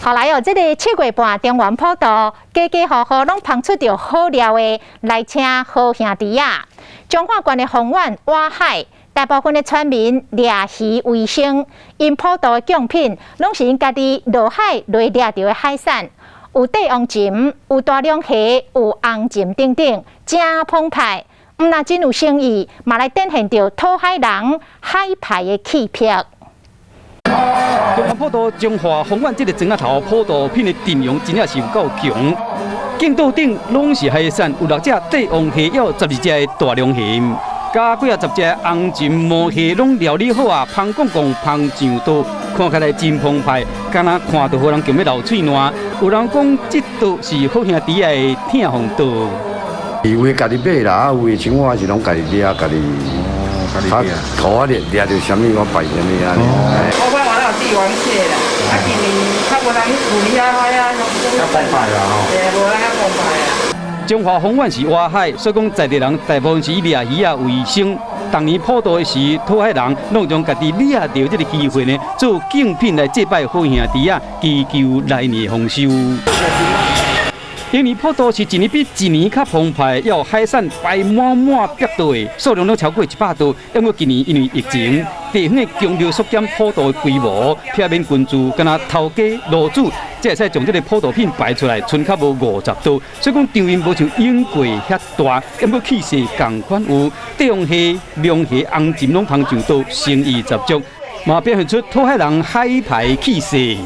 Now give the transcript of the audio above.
後來哦，這个七月半中元普渡，家家戶戶攏芳出著好料的來請好兄弟仔。彰化縣的豐原挖海，大部分的村民掠魚為生，𪜶普渡的貢品攏是𪜶家己落海來掠著的海產，有帝王鱘，有大龍蝦，有紅鱘等等，誠澎湃。毋但真有誠意，嘛來展現著討海人海派的氣魄。中元普渡彰化豐原這个庄仔頭普渡品的陣容真正是有夠強，鏡桌頂攏是海產，有六隻帝王蝦，有12隻的大龍蝦，加幾仔十隻紅鱘毛蝦，攏料理好啊，芳摃摃芳上桌，看起來真澎湃，敢若看著予人強欲流喙瀾。有人講這桌是好兄弟的疼風桌。有的家己買啦，啊有的像我是攏家己掠，家己，啊，予我掠掠著啥物，我擺啥物按呢。我本來有帝王蟹啦，啊今年較無人去處理啊，海啊，較澎湃啦吼。對，無人較澎湃啊。彰化豐原是外海，所以講在地人大部分是以掠魚仔為生。當年普渡的時，討海人攏將家己掠著這个魚貨呢，做貢品來祭拜好兄弟仔，祈求來年豐收。今年普渡是一年比一年較澎湃，有海產擺滿滿百桌的數量攏超過100桌。不過今年因為疫情，地方的宮廟縮減普渡的規模，避免群聚，敢若頭家、爐主，才會使將這个普渡品擺出來，賰較無50桌，所以講場面無像往過遐大，不過氣勢仝款有，帝王蝦、龍蝦、紅鱘攏芳上桌，誠意十足，嘛表現出討海人海派氣勢。